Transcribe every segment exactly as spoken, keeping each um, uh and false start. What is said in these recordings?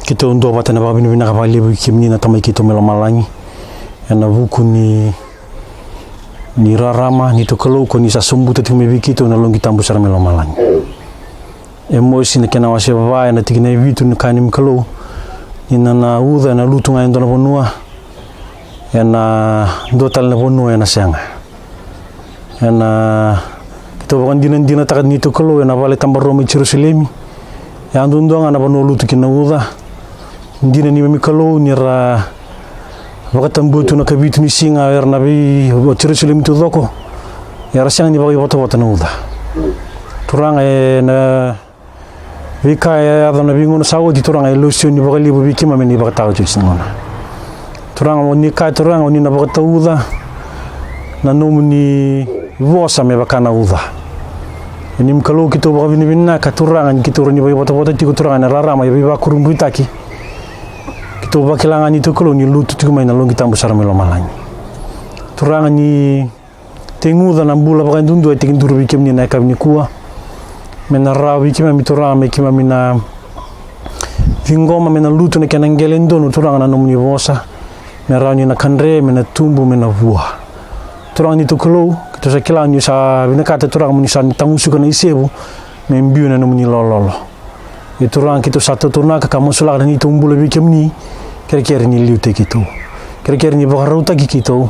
Keitou duavata ena vakavinavinaka vakalevu vei kemuni na Tamai keitou mai lomalagi, ena vuku ni, ni rarama ni neitou Kalou, ko ni sa sobuta tiko mai vei keitou na loqi tabu sara mai lomalagi. Emosi na kena wase va, ena tikina e vitu, ni kaya na neimami Kalou ni na, na uca ena lutu ga e dua na vanua, ena dua tale na vanua ena sega. Ena, keitou vakadinadinataka na neitou Kalou ena vale tabarua mai Jerusalemi, e a duadua ga na vanua lutu kina na uca. Dina neimami Kalou ni ra vakatabua tu na kavitu ni siga era na vei, o Jerusalemi taucoko, era sega ni vakaivotavota na uca. Turaga, ena veika e yaco na veigauna sa oti, Turaga, e lesu ni vakalevu vei keimami na ivakataotioti ni gauna. Turaga, o ni kaya, Turaga, o ni na vakatauca na nomuni vosa me vaka na uca. E neimami Kalou, keitou vakavinavinaka, Turaga, ni keitou rawa ni vakaivotavota tiko, Turaga, ena rarama e veivakurabuitaki. Keitou vakila ga, neitou Kalou, ni lutu tiko mai na loqi tabu sara mai lomalagi. Turaga, ni teguca na bula vakaduadua e tekiduru vei kemuni ena yakavi nikua. Me na rawa vei keimami, Turaga, me keimami na ciqoma me na lutu ena kena qele donu, Turaga, na nomuni vosa, me rawa ni na kadre, me na tubu, me na vua. Turaga, neitou Kalou, keitou sa kila ni sa vinakata, Turaga, mo ni sa ni tagusuka na isevu me biu ena nomuni lololo. Ia, Turaga, keitou sa tautunaka ka masulaka na neitou bula vei kemuni. Kerekere ni liutaki keitou. Kerekere ni vakarautaki keitou,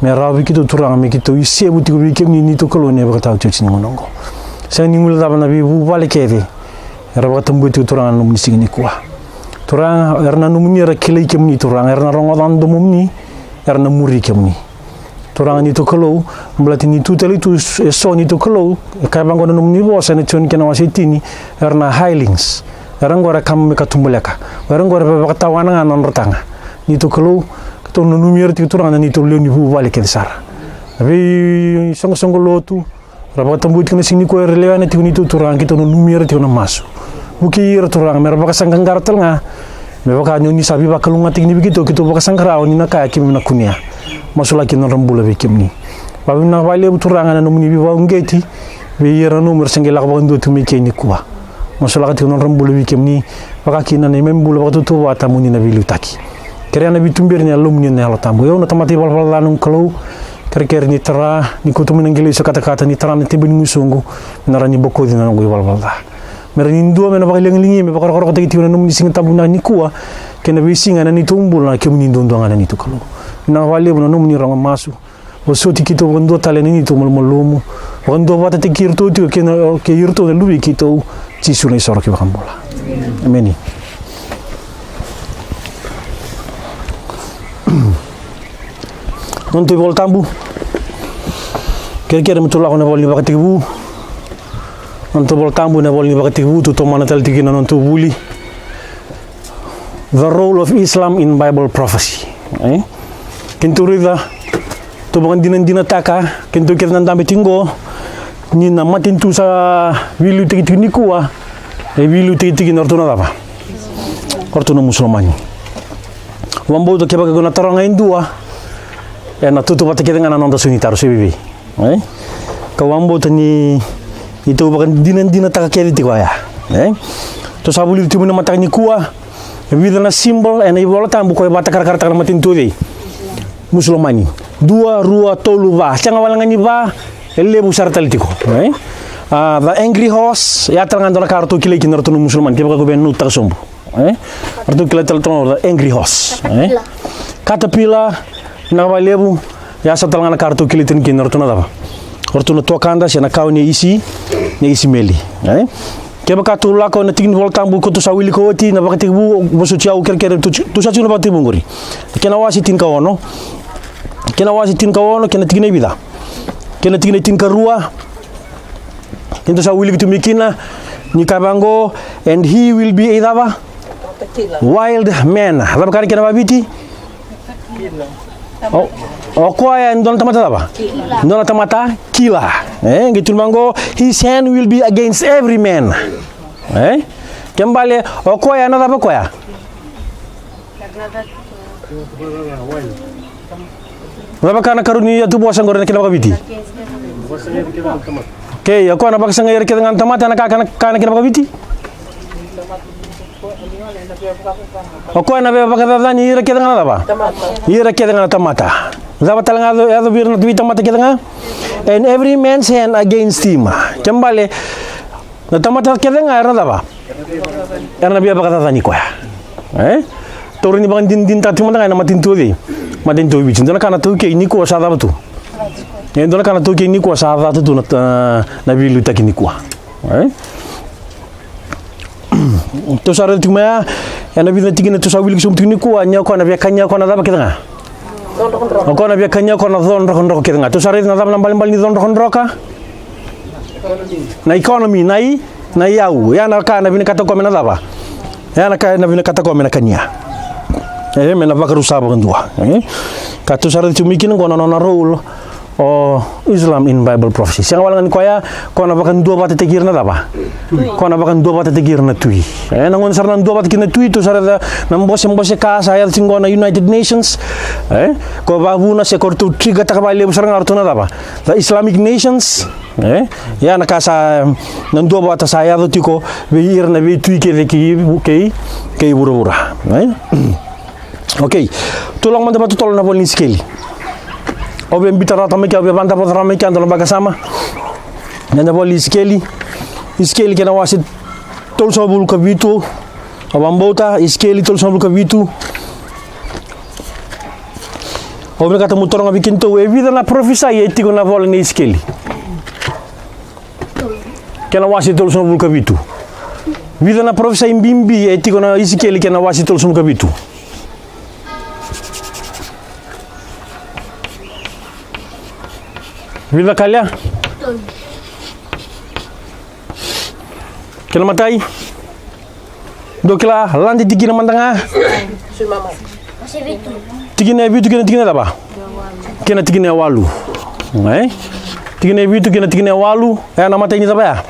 me rawa vei keitou, Turaga, me keitou isevu tiko vei kemuni, neitou Kalou, ena ivakataotioti ni gauna oqo. Sega ni guilecava na veivuvale kece era vakatabua tiko, Turaga, na nomuni siga nikua. Turaga, era na nomuni, era kilai kemuni, Turaga, era na rogoca na domomuni, era na muri kemuni. Turaga, neitou Kalou, baleta ni tu tale tu e so, neitou Kalou, e kaya vaqo na nomuni vosa ena Joni kena wase tini, era na hirelings. Era oqo era kama me katubaleka. Era oqo era vakatawana ga na nodra taga. Neitou Kalou, keitou nanumi ira tiko, Turaga, na neitou lewe ni vuvale kece sara. Na veisoqosoqo lotu, ra vakatabui tiko na siga nikua, era lewena tiko, neitou Turaga, keitou nanumi ira tiko ena masu. Vukei ira, Turaga, me ra vakasaqaqara tale ga. Me vaka ni o ni sa veivakalougatataki vei keitou, keitou vakasaqara, o ni na kaya keimami na kunea. Masulaki na nodra bula vei kemuni. Vakavinavinaka vakalevu, Turaga, na nomuni veivakauqeti vei ira na nomu era se qai lako vakadua tiko mai ke nikua. Masulaka tiko na nodra bula vei kemuni, vaka kina na neimami bula vakatautauvata mo ni na veiliutaki. Kerea na veituberi ni Yalomuni na Yalo Tabu. Io, na tamata ivalavala ca, noqu Kalou, kerekere ni tara, ni kauta mai na qilaiso katakata, ni tara na tebe ni gusuqu, me na rawa ni bokoci na noqu ivalavala ca. Me rawa ni dua me na vakaligaligi, me vakarokorokotaki tiko na nomuni Siga Tabu vinaka nikua kei na veisiga ena neitou bula, na kemuni duadua ga na neitou Kalou. Vinaka vakalevu na nomuni rogo masu. Vosoti keitou vakadua tale ena neitou malumalumu. Vakaduavatataki iratou tiko kei na, kei iratou na luvei keitou, Jisu na iSoro kei Vakabula. Emeni. Nodatou iVola Tabu. Kerekere me tou lako ena ivola ni Vakatekivu. Nodatou iVola Tabu ena ivola ni Vakatekivu, tou tomana tale tiko kina na nodatou vuli. The role of Islam in Bible prophecy. E? Keitou raica, tou vakadinadinataka, keitou kece na dabe tiko qo, ni na matanitu sa veiliutaki tiko nikua, e veiliutaki tiko kina o ratou na cava? O ratou na Musulomani. Vakabauta kevaka iko na taroga e dua, ena tautauvata kece ga na noda sau ni taro, se vei vei. E? Kau vakabauta ni, ni tou vakadinadinataka kece tiko oya. E? Tou sa vulica tiko mai na mataka nikua, e vica na symbol ena iVola Tabu koya e vakatakarakarataka na matanitu o cei? Musulomani. Dua, rua, tolu, va. Sega wale ga ni va, e levu sara tale tiko. E? A, the angry horse, ya tale ga dua na ka ratou kilai kina ratou na Musulomani, kevaka ko via notautaka sobu. E? Ratou kila tale tu na angry horse. E? Caterpillar, na vakalevu, ya sa tale ga na ka ratou kilai tani kina ratou na cava? Ratou na tuakada se na kawa ni isi, ni Isimeli. E? Kevaka tou lako na tiki ni Vola Tabu ko tou sa wilika oti na Vakatekivu, vosoti au kerekere, tou, tou sa tiko na Vakatekivu qori. Kena wase tinikaono. Kena wase tinikaono, kena tikina e vica? Kena tikina e tinikarua. Keitou sa wilika tu mai kina, ni kaya vaqo, and he will be a cava? Wild man. Cava ka na kena vakaviti? O, o koya e dua na tamata cava? Dua na tamata kila. E, qai tukuna vaqo, his hand will be against every man. E? Kena ibalebale, o koya na cava koya? Cava ka na karua ni yatu vosa qori na kena vakaviti? Kei, o koya na vakasagai ira kece ga na tamata, na ka, ka na, ka na kena vakaviti? O koya na veivakacacani ira kece ga na cava? Ira kece ga na tamata. Cava tale ga yaco, yaco vei ira na veitamata kece ga? And every man's hand against him. Kena ibalebale na tamata kece ga era na cava? Era na veivakacacani koya. E? Taura ni vakadinadinataka tiko mada ga ena matanitu o cei? Matanitu o Viti. Dua na ka na taukei nikua sa cava tu? E dua na ka na taukei nikua sa cata tu na, na veiliutaki nikua. E? Tou sa raica tiko mai ya, ena vica na tikina tou sa wilika sobu tiko nikua, ni o koya na via kania o koya na cava kece ga? O koya na via kania o koya na co drokadroka kece ga. Tou sa raica na cava na ibalebale ni co drokadroka? Na economy, na i, na iyau. Ya na ka na vinakata o koya me na cava? Ya na ka na vinakata o koya me na kania. E, me na vakarusa vakadua. E? Ka tou sa raica tiko mai kina qo na nona role o Islam in Bible prophecy. Sega wale ga ni koya, koya na vakaduavatataki ira na cava? Koya na vakaduavatataki ira na tui. E, na gauna sara na duavata kina na tui, tou sa raica na bosebose ka sa yaco tiko qo na United Nations. E, ko vakavuna se ko ratou trigger-taka vakalevu sara ga o ratou na cava? The Islamic nations. E, ya na ka sa, na duavata sa yaco tiko vei ira na veitui kece kei, kei, kei vuravura. E? Okei. Tou lako mada vakatotolo na vola ni Isikeli. Au via biuta rawa mai kea, au via vakadavora mai kea e dua na vakasama. Ena vola ni Isikeli. Isikeli kei na wase tolusagavulu ka vitu. Au vakabauta, Isikeli tolusagavulu ka vitu. Au vinakata meu taroga vei kedatou, e vica na parofisai e tiko ena vola ni Isikeli? Kei na wase tolusagavulu ka vitu. Vica na parofisai bibi e tiko ena Isikeli kei na wase tolusagavulu ka vitu? Vica, Kalia? Kena imatai? Dou kila, lade tikina mada ga. Tikina e vitu kei na tikina e cava? Kei na tikina e walu. E? Tikina e vitu kei na tikina e walu. E na imatai ni cava ya?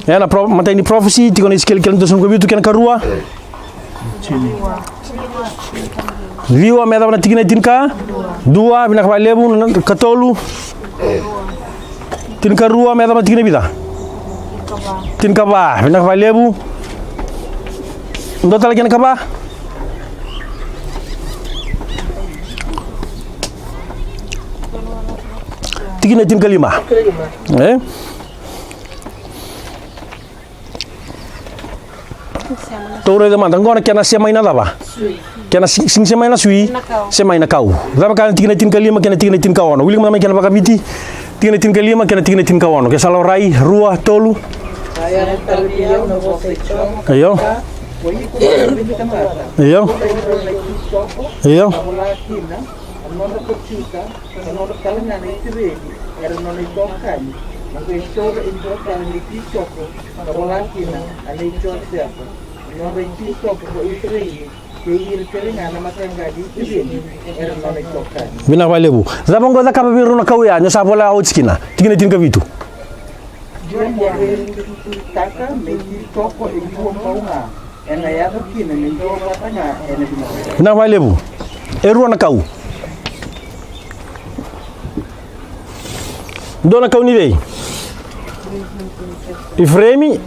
E na pro-, imatai ni prophecy, tiko ena Isikeli, kei na tolusagavulu ka vitu, kena ikarua. Ciwa me yacova na tikina e tinikadua, vinaka vakalevu, na ikatolu. Tinikarua me yacova na tikina e vica? Tinikava, vinaka vakalevu. Dua tale, kena ikava. Tikina e tinikalima. E? Tou raica mada, qo na kena semai na cava? Sui. Kena si-, sega ni semai na sui, na kau. Semai na kau. Cava ka na tikina e tinikalima kei na tikina e tinikaono? Wilika mada mai kena vakaviti. Tikina e tinikalima kei na tikina e tinikaono. Ke sa laurai, rua, tolu. Io. Io. Io. Na nodra kau Juta, na nodra tale ga na Isireli, era nona itokani, na qai taura e dua tale na ipisoko, ka vola kina, a nei Josefa, na nodra ipisoko ko Isireli, kei ira tale ga na mataqali Isireli, era nona itokani. Vinaka vakalevu. Cava qo e cakava vei rau na kau ya, ni o sa vola oti kina? Tikina e tinikavitu. Dua mo veiliutaka me ipisoko e dua bau ga. Ena yaco kina me dua vata ga ena vinaka. Vinaka vakalevu. E rua na kau. Dua na kau ni cei? Ifireimi.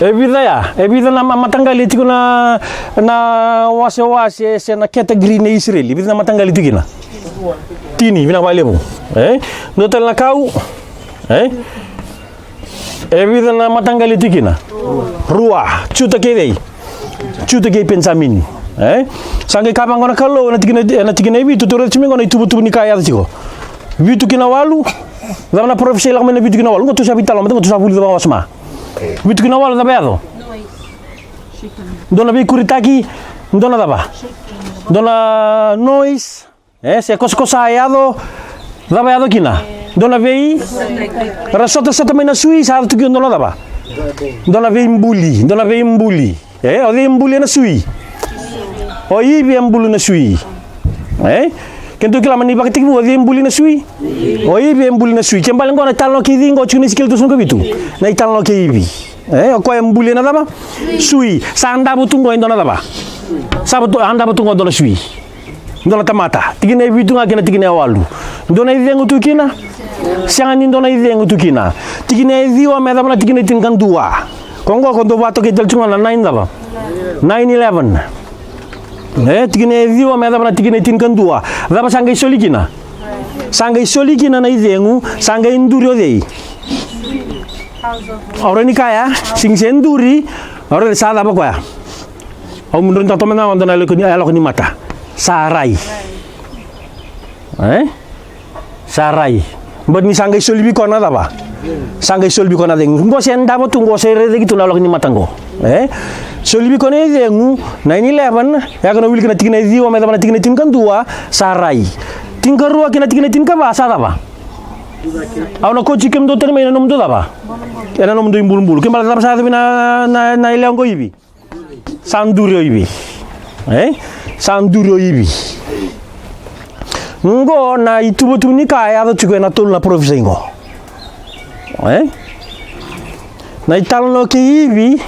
E vica ya? E vica na ma-, mataqali e tiko na, na wasewase se na category nei Isireli? E vica na mataqali e tiko kina? Tini, vinaka vakalevu. E? Dua tale na kau. E? E vica na mataqali e tiko kina? Rua. Juta kei cei? Juta kei Penijamini. E? Sa qai kaya vaqo na Kalou ena tikina, ena tikina e vitu, tou raica tiko mai qo na ituvatuva ni ka e yaco tiko. Vitu ki na walu. Cava na parofisai lako mai na vitu ki na walu? Qo tou sa veitalanoa, qo tou sa vulica vakawasoma. Vitu ki na walu, cava e yaco? Dua na veikuritaki, dua na cava? Dua na noise. E, se kosakosa e yaco, cava e yaco kina? Dua na vei, ra sotasota mai na sui, sa yaco tu kina dua na cava? Dua na veibuli, dua na veibuli. E, o cei e buli na sui? O Ivi e buli na sui. E? Kedatou kila mai na ivakatekivu, o cei e buli na sui? O Ivi e buli na sui. Kena ibalebale qo na italanoa kei cei qo tiko ena Isikeli tolusagavulu ka vitu? Na italanoa kei Ivi. E, o koya e buli na cava? Sui. Sa davo tu qo e dua na cava? Sa davo tu, a davo tu qo e dua na sui. Dua na tamata. Tikina e vitu ga kei na tikina e walu. Dua na icegu tu kina? Sega ni dua na icegu tu kina. Tikina e ciwa me yacova na tikina e tinikadua. Ko qo ko dou vakatokai tale tiko ga na nine cava? Nine eleven. E, tikina e ciwa me yacova na tikina e tinikadua. Cava sa qai soli kina? Sa qai soli kina na icegu, sa qai duri o cei? Au rawa ni kaya, sega ni se duri, au rawa ni sa cava koya. Au duri ni tato me na oda na yaloka ni, yaloka ni mata. Sa rai. E? Sa rai. But ni sa qai soli vei koya na cava? Sa qai soli vei koya na cegu. Qo se davo tu, qo se raici tu na yaloka ni mata qo. E? Soli vei koya na icegu, nine eleven, e a ka na wilika na tikina e ciwa me yacova na tikina e tinikadua, sa rai. Tinikarua kei na tikina e tinikava, sa cava? Au na kauti kemudou tani mai na nomudou cava? E na nomudou ibulubulu. Kena ibalebale cava sa yacovi na, na, na yalewa qo o Ivi? Sa duri o Ivi. E? Sa duri o Ivi. Qo na ituvatuva ni ka e yaco tiko ena tolu na parofisai qo. E? Na italanoa kei Ivi,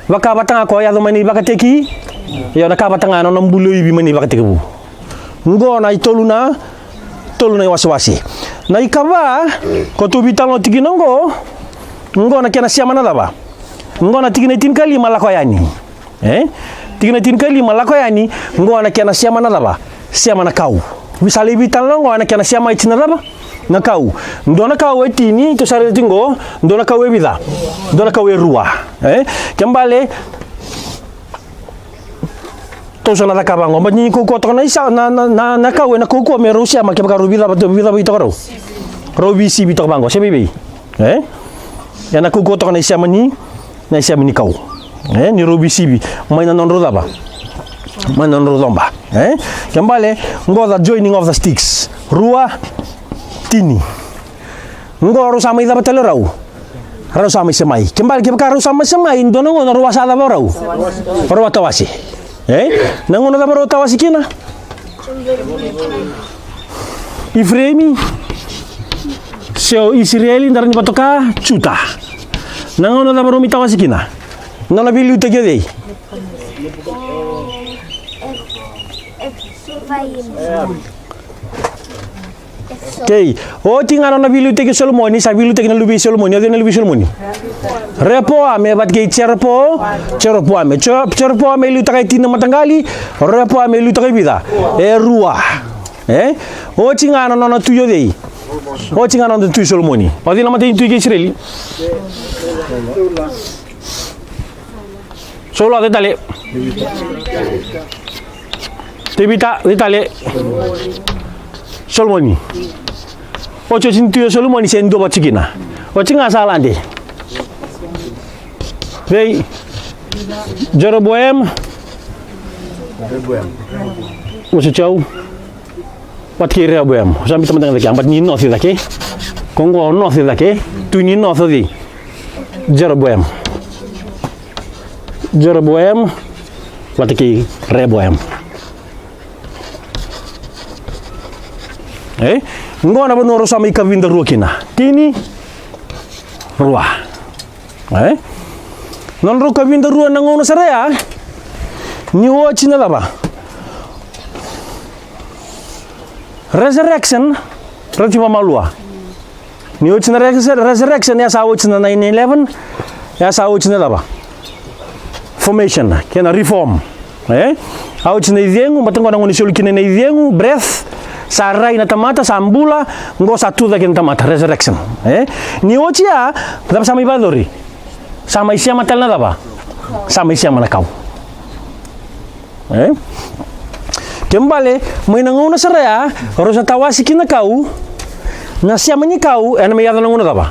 vaka vata ga ko yaco mai na ivakateki, io na ka vata ga na nona buli o Ivi mai na ivakatekivu. Qo na itolu na, tolu na iwasewase. Na ikava, ko tou veitalanoa tiko kina qo, qo na kena sema na cava? Qo na tikina e tinikalima lako yani. E? Tikina e tinikalima lako yani, qo na kena sema na cava? Sema na kau. Vei sa lai veitalanoa qo na kena sema e tini na cava? Na kau. Dua na kau e tini, tou sa raica tiko qo, dua na kau e vica? Dua na kau e rua. E? Kena ibalebale, tou sa na cakava qo, but ni kaukauwa toka na isa, na, na, na, na kau, ena kaukauwa me rau sema, kevaka rau vica, vica, vica toka rau. Rau veisivi toka vaqo, se veivei. E? Ena kaukauwa toka na isema ni, na isema ni kau. E? Ni rau veisivi, mai na nodrau cava? Mai na nodrau coba. E? Kena ibalebale, qo the joining of the sticks. Rua, tini. Qo rau sa mai cava tale rau? Rau sa mai semai. Kena ibalebale kevaka rau sa mai semai, dua na gauna rau a sa cava rau? Rau a tawase. E? Na gauna cava rau tawase kina? Ifireimi. Se o Isireli, da rawa ni vakatoka Juta. Na gauna cava rau mai tawase kina? Nona veiliutaki o cei? Kei, oti ga na nona veiliutaki o Solomoni, sa veiliutaki na luve i Solomoni, o cei na luve i Solomoni? Reopoame, vata kei Jeropo-, Jeropoame. Je-, Jeropoame e liutaka e tini na mataqali, Reopoame e liutaka e vica? E rua. E? Oti ga na nona tui o cei? Oti ga na nona tui Solomoni. O cei na imatai ni tui kei Isireli? Saula, cei tale? Tevita, cei tale? Solomoni. Otioti ni tui o Solomoni se dua vata tiko kina. Oti ga sa lade. Cei? Jeroboam. Oso tiko. Vata kei Reoboam. Sa biuta mada ga cake, but ni north cake. Ko qo north cake. Tui ni north o cei? Jeroboam. Jeroboam vata kei Reoboam. E? Qo na vanua rau sa mai kavida rua kina. Tini, rua. E? Nodrau kavida rua na gauna sara ya, ni oti na cava? Resurrection, rau ti vamalua. Ni oti na res-, resurrection, ya sa oti na nine eleven, ya sa oti na cava? Formation, kei na reform. E? A oti na icegu, baleta qo na gauna e soli kina na icegu, breath, sa rai na tamata, sa bula, qo sa tucake na tamata, resurrection. E? Ni oti ya, cava sa mai vakayacori? Sa mai sema tale na cava? Sa mai sema na kau. E? Kena ibalebale, mai na gauna sara ya, rau sa tawase kina na kau, na sema ni kau, ena mai yaco na gauna cava?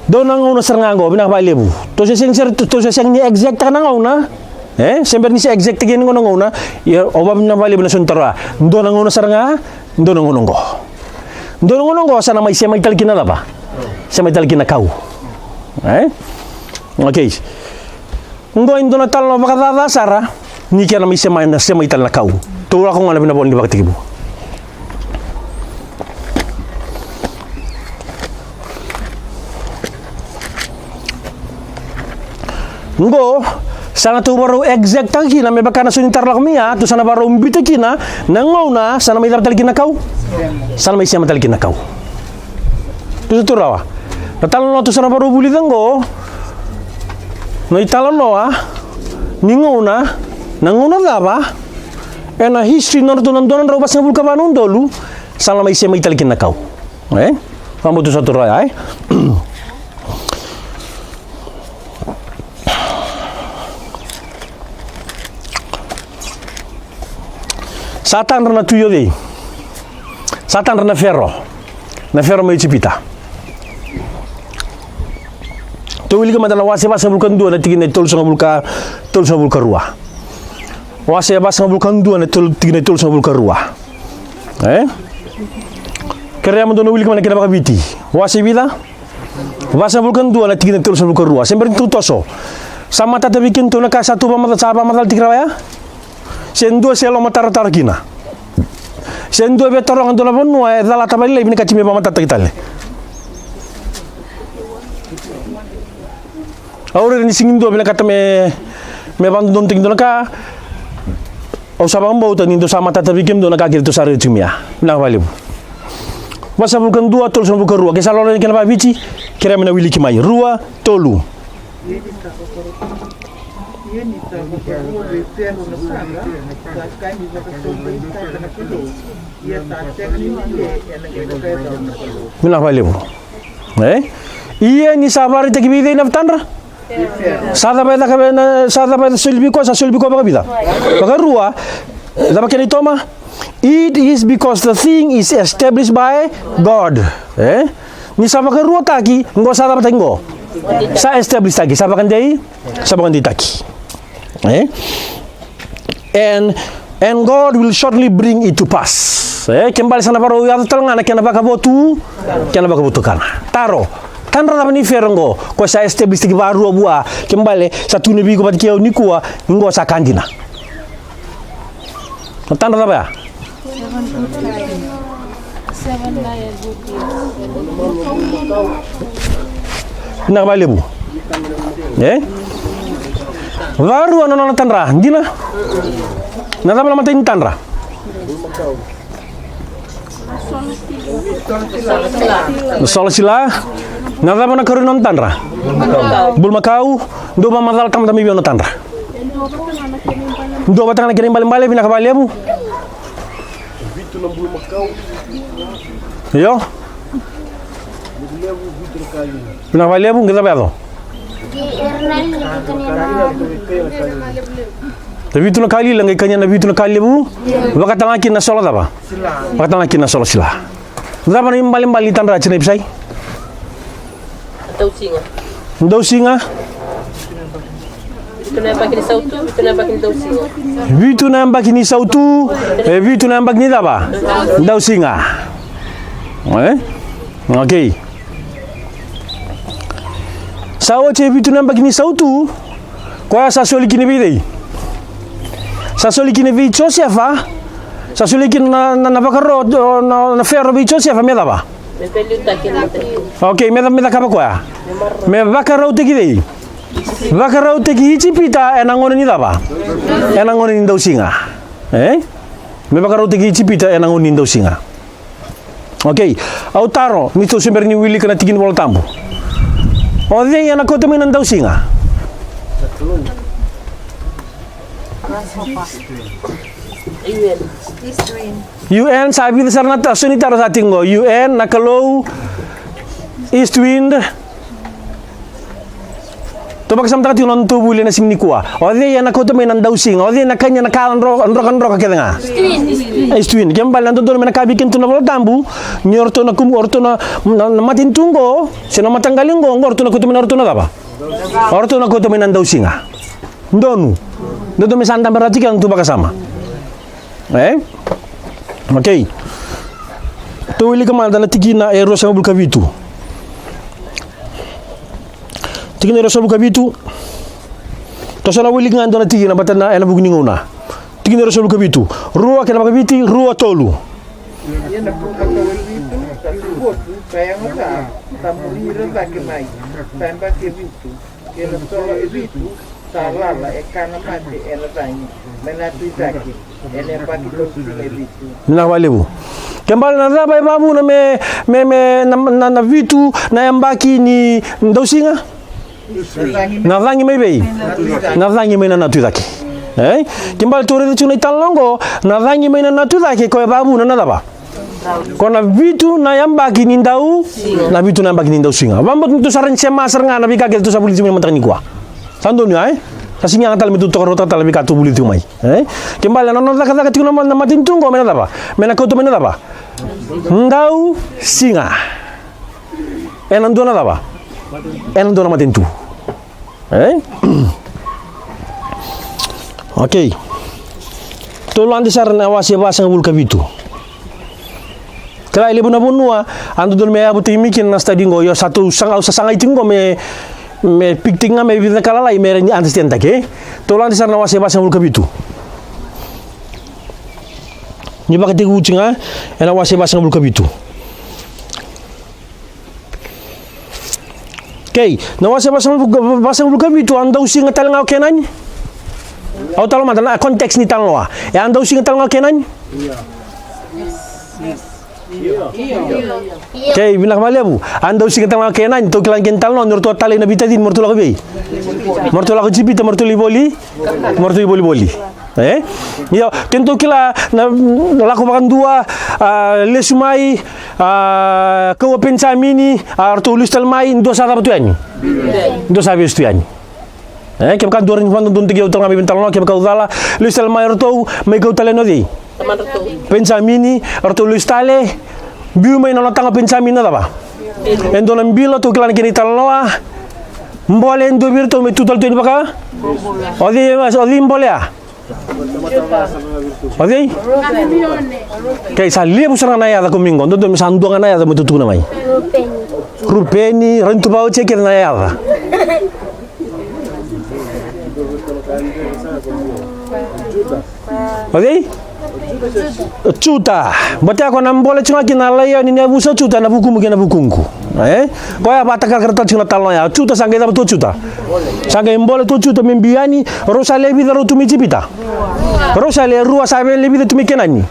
Dua na gauna sara ga qo, vinaka vakalevu. Tou se sega, tou se sega ni exact-taka na gauna. E? Se bera ni se exact-taki yani qo na gauna. Ia, au vakavinavinaka vakalevu na so ni taro ya. Dua na gauna sara ga, dua na gauna qo. Dua na gauna qo sa na mai semai tale kina na cava? Semai tale kina na kau. E? Okay. Qo e dua na italanoa vakacaca sara, ni kena mai semai, na semai tale na kau. Tou lako ga na vinavola ni vakatekivu. Qo, sa na tou varau exact-taka kina, me vaka na so ni taro lako mai ya, tou sa na varau biuta kina, na gauna, sa na mai cava tale kina na kau? Sa na mai sema tale kina na kau. Tou sa tou rawa. Na talanoa tou sa na vakarau vulica oqo, na italanoa ni gauna, na gauna cava ena history ni nodratou na dua na drau vasagavulu ka va na udolu sa na mai semai tale kina na kau. E? Vakabauta sa tu rawa ya, e? Sa tadra na tui o cei? Sa tadra na Fero. Na Fero mai Ijipita. Tou wilika mada na wase vasagavulu ka dua na tikina e tolusagavulu ka, tolusagavulu ka rua. Wase vasagavulu ka dua na tolu, tikina e tolusagavulu ka rua. E? Kerea mo dou na wilika mai na kena vakaViti. Wase vica? Vasagavulu ka dua na tikina e tolusagavulu ka rua. Se bera ni tou toso. Sa matata vei kedatou na ka sa tou vamacala, sa vamacala tiko rawa ya? Se dua se lomatarotaro kina. Se dua via taroga dua na vanua e calata vakalailai, vinakati me vamatatataki tale. Au raica ni sega ni dua vinakata me, me vakadodonutaki dua na ka. Au sa vakabauta ni dou sa matata vei kemudou na ka keitou sa raica tiko mai ya. Vinaka vakalevu. Vasagavulu ka dua, tolusagavulu ka rua. Ke sa lolo na kena vakaViti, kerea me na wiliki mai. Rua, tolu. Vinaka vakalevu. E? Ia ni sa vakaraitaki vei cei na tadra? Sa cava e caka vei na, sa cava e soli vei koya, sa soli vei koya vakavica? Vakarua, cava kena itoma? It is because the thing is established by God. E? Ni sa vakaruataki, qo sa cavataki qo. Sa establish taki, sa vakadei, sa vakadeitaki. E? And, and God will shortly bring it to pass. E, ke bale sa na vakarau yaco tale ga na kena vakavotu, kena vakavotukana. Taro, tadra cava ni Fero qo, ko sa establish taki vakarua vua, ke bale sa tukuna vei iko vata kei au nikua, ni qo sa ka dina. Na tadra cava ya? Vinaka vakalevu. E? Vakarua na nona tadra, dina? Na cava na imatai ni tadra? Na sola sila. Na cava na ikarua ni nona tadra? Bulumakau. Dou vakamacala tamata mai vei au na tadra. Dua vata ga na kena ibalebale, vinaka vakalevu. Io. Vinaka vakalevu, qai cava yaco? Na vitu na ka lila qai kania na vitu na ka levu. Vakatalega kina na sola cava? Vakatalega kina na sola sila. Cava na ibalebale ni tadra, Tinai Pisai? Dausiga. Dausiga. Vitu na yabaki ni sautu, vitu na yabaki ni dausiga. Vitu na yabaki ni sautu, e vitu na yabaki ni cava? Dausiga. E? Okay. Sa oti e vitu na yabaki ni sautu, koya sa soli kina vei cei? Sa soli kina vei Josefa, sa soli kina na, na, na vakaro, na, na Fero vei Josefa me cava? Me veiliutaki ena matanitu. Okay, me, me cakava koya. Me vakarautaki cei? Vakarautaki Ijipita ena gauna ni cava? Ena gauna ni dausiga. E? Me vakarautaki Ijipita ena gauna ni dausiga. Okay, au taro, ni tou se bera ni wilika na tiki ni Vola Tabu. O cei ena kauta mai na dausiga? U N. U N, sa vica sara na ta-, so ni taro sa tiko qo. U N, na Kalou, East Wind. Tou vakasamataka tiko na nodatou vuli ena siga nikua. O cei ena kauta mai na dausiga? O cei ena kania na ka dro-, drokadroka kece ga? East Wind. East Wind. Ke bale na dodonu me na kaya vei kedatou na Vola Tabu, ni o ratou na kum-, o ratou na, na, na matanitu qo, se na mataqali qo, qo o ratou na kauta mai na, o ratou na cava? O ratou na kauta mai na dausiga. Donu. Dodonu me sa dabe rawa tiko na nodatou vakasama. E? Okay. Tou wilika mada na tikina e ruasagavulu ka vitu. Tikina e ruasagavulu ka vitu. Tou sa na wilika ga e dua na tikina, baleta na, ena vuku ni gauna. Tikina e ruasagavulu ka vitu. Rua, kena vakaViti, rua, tolu. Ia na bulumakau e vitu sa tu votu, sa yago ca, sa muri ira cake mai, sa yabaki e vitu, kei na sola e vitu sa lala, e kana mate ena cagi mai na tui cake, ena yabaki dausiga e vitu. Vinaka vakalevu. Ke bale na cava e vavuna me, me, me na, na, na vitu na yabaki ni dausiga? Na cagi mai vei? Na cagi mai na natu i cake. E? Ke bale tou raica tiko na italanoa oqo, na cagi mai na natu i cake ko e vavuna na cava? Ko na vitu na yabaki ni dau, na vitu na yabaki ni dausiga. Vabauta ni tou sa rawa ni sema sara ga na veika kece tou sa vulica tiko mai na mataka nikua. Sa donu ya, e? Sa sega ni yaga tale me tou tokaruataka tale na veika tou vulica tiko mai. E? Ke bale na nona cakacaka tiko na ma-, na matanitu oqo me na cava? Me na kauta mai na cava? Dausiga. Ena dua na cava? Ena dua na matanitu. E? Okei. Tou lade sara na wase vasagavulu ka vitu. Kila e levu na vanua a dodonu me yavutaki mai kina na study qo, io sa tou saga, au sa sagai tiko qo me, me pikitaki ga me vica ka lalai me rawa ni understand-taki, e? Tou lade sara na wase vasagavulu ka vitu. Ni vakatekivu tiko ga ena wase vasagavulu ka vitu. Okei, na wase vasagavulu, vasagavulu ka vitu, a dausiga tale ga o Kenani? Au talo mada na context ni talanoa. E a dausiga tale ga o Kenani? Okei, vinaka vakalevu. A dausiga tale ga o Kenani, tou kila na kena italanoa, ni ratou a talai na veitacini me ratou lako i vei? Me ratou lako i Ijipita, me ratou lai voli, me ratou lai volivoli. E? Io, kedatou kila na, na Lako Vakadua, a, lesu mai, a, kau o Penijamini, a, ratou lesu tale mai, dua sa cava tu yani? Dua sa vesu tu yani. E, kevaka dua rawa ni vakadodonutaki au tale ga mai vei na talanoa, kevaka au cala, lesu tale mai ratou, mai kau tale yani o cei? Penijamini, ratou lesu tale, biu mai na nona taga o Penijamini na cava? E dua na bilo, tou kila na kena italanoa, bole e dua vei iratou me tu tale tu yani vaka? O cei, o cei bole ya? O cei? Okei, sa levu sara ga na yaca ko mai qo, dodonu me sa dua ga na yaca me tou tukuna mai. Rupeni, rawa ni tu vakaoti kece na yaca. O cei? Juta. Baleta ya ko na bole tiko ga kina na laioni ni yavusa o Juta ena vukumu kei na vukuqu. E? Koya a vakatakarakara tale tiko na talanoa ya. O Juta sa qai cava tu o Juta? Sa qai bole tu o Juta me biu yani, rau sa le vica rau tu mai Ijipita? Rau sa le rua, sa via le vica tu mai Kenani?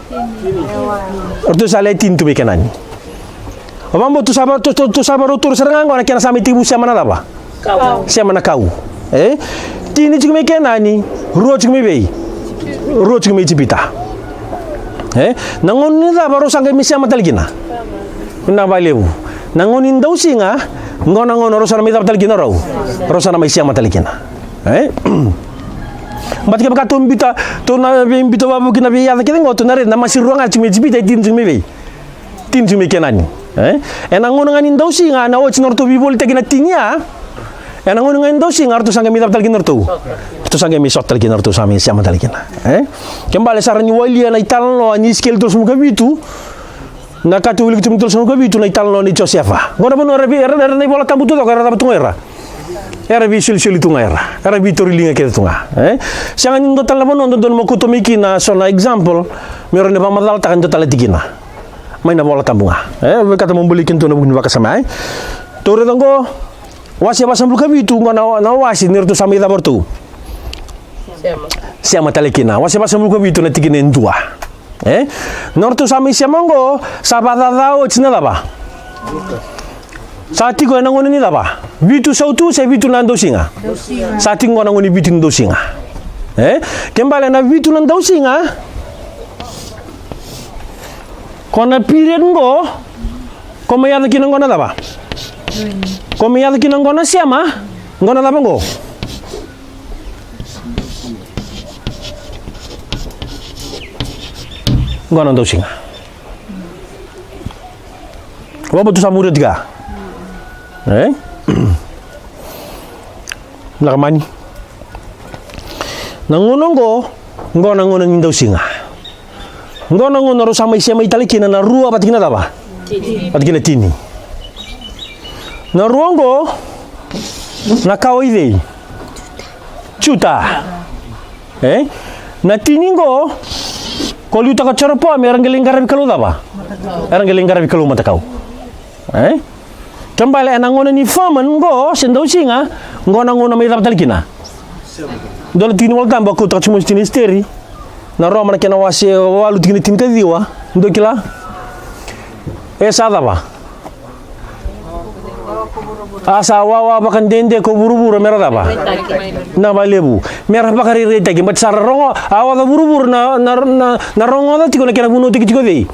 Ratou sa le tini tu mai Kenani. O vabau tou sa va, tou, tou, tou sa varau toro sara ga qo na kena sa mai tekivu sema na cava? Kau. Sema na kau. E? Tini tiko mai Kenani, rua tiko mai vei? Rua tiko mai Ijipita. E? Na gauna ni cava rau sa qai mai sema tale kina? Vinaka vakalevu. Na gauna ni dausiga, qo na gauna rau sa na mai cava tale kina rau? Rau sa na mai sema tale kina. E? Baleta kevaka tou biuta, tou na veibiuta vakavuki na veiyaca kece qo, tou na raica na masi rua ga tiko mai Ijipita, e tini tiko mai vei? Tini tiko mai Kenani. E? Ena gauna ga ni dausiga, na oti na nodratou veivolitaki na tini ya. Ena gauna ga ni dausiga, ratou sa qai mai cava tale kina ratou? Ratou sa qai mai sota tale kina, ratou sa mai sema tale kina. E? Ke bale sa rawa ni walia na italanoa ni Isikeli tolusagavulu ka vitu. Na ka tou wilika tu mai tolusagavulu ka vitu, na italanoa ni Josefa. Qo na vanua era vei, era, era na iVola Tabu tu coko, era cava tu ga era? Era veisolisoli tu ga era. Era veitauri liga kece tu ga. E? Sega ni dua tale na vanua dodonu mo kauta mai kina so na example me rawa ni vakamacalataka e dua tale tikina. Mai na Vola Tabu ga. E, au vinakata meu bolei kedatou ena vuku ni vakasama, e? Tou raica qo, wase vasagavulu ka vitu, qo na, na wase ni ratou sa mai cava o ratou? Sema. Sema tale kina. Wase vasagavulu ka vitu na tikina e dua. E? Na ratou sa mai sema qo, sa vakacaca oti na cava? Sa tiko ena gauna ni cava? Vitu sautu se vitu na dausiga? Dausiga. Sa tiko qo na gauna ni vitu ni dausiga. E? Ke bale na vitu na dausiga, ko na period qo, ko mai yaco kina qo na cava? Ko mai yaco kina qo na sema, qo na cava qo? Qo na dausiga. Vabau tou sa muria tiko ya. E? Vinaka mani. Na gauna qo, qo na gauna ni dausiga. Qo na gauna rau sa mai semai tale kina na rua vata kina cava? Tini. Vata kina tini. Na rua qo, na kawa i cei? Juta. E? Na tini qo, ko liutaka o Jeropoami, era qai lai qaravi kalou cava? Era qai lai qaravi kalou matakau. E? Ke bale ena gauna ni famine qo, se dausiga, qo na gauna mai cava tale kina? Dua na tiki ni Vola Tabu a kautaka tiko mai o Justina Esiteri, na Roma na kena wase walu tikina tinikaciwa, dou kila? E sa cava? A sa wawa vakadede ko vuravura me ra cava? Na vakalevu. Me ra vakarairaitaki. Baleta sa ra rogo, a oca vuravura na, na, na, na rogoca tiko na kena vunau tikitiki o cei?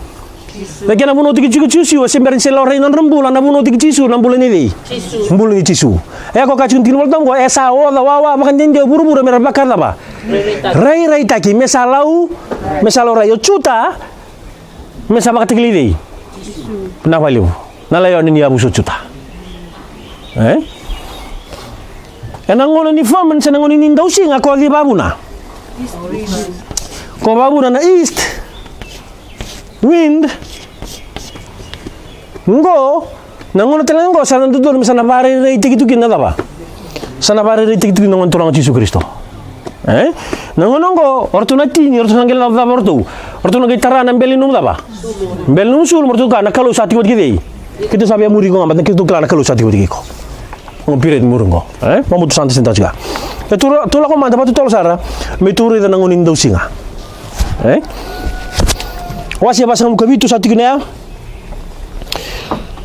Na kena vunau tikitiki o Jisu, e se bera ni se laurai na nodra bula, na vunau tiki Jisu, na bula ni cei? Bula ni Jisu. E ko ka tiko ni tiki ni Volatabu qo, e sa oca wawa vakadede o vuravura me ra vakacava? Rairaitaki, me sa lau, me sa laurai. O Juta, me sa vakatakilai cei? Na vakalevu. Na laione ni yavusa o Juta. E? Ena gauna ni firmament, se na gauna ni dausiga, ko cei vakavuna? Ko vakavuna na east wind. Qo, na gauna tale ga qo, sa na dodonu me sa na vakarairaitaki tu kina na cava? Sa na vakarairaitaki tu kina na Gone Turaga o Jisu Karisito. E? Na gauna qo, o ratou na tini, o ratou sa qai na cava o ratou? O ratou na qai tara na bele ni nomu cava? Bele ni nomu sulu, mo ratou kaya na Kalou sa tiko vata kei cei? Keitou sa via muri iko ga, baleta keitou kila na Kalou sa tiko vata kei iko. Qo period muri qo. E? Mo mutu sa daseda tiko ga. E tou, tou lako mada vakatotolo sara, me tou raica na gauna ni dausiga. E? Wase vasagavulu ka vitu sa tiko na ya.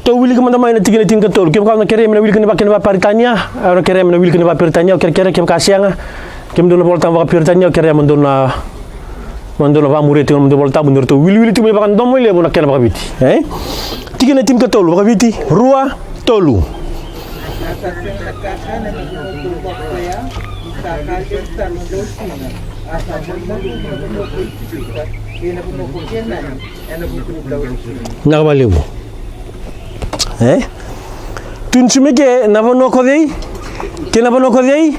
Tou wilika mada mai na tikina tinikatolu. Kevaka o na kerea me na wilika na vakena vakaperitania, o na kerea me na wilika na vakaperitania, o kerekere, kevaka sega, kemudou na Volatabu vakaperitania, o kerea mo dou na, mo dou na vakamuria tiko na nomudou Volatabu, ni ratou wiliwili tiko mai vakadomoilevu na kena vakaviti. E? Tikina tinikatolu, vakaviti, rua, tolu. Vinaka vakalevu. E? Tukuni tu mai ke na vanua ko cei? Ke na vanua ko cei?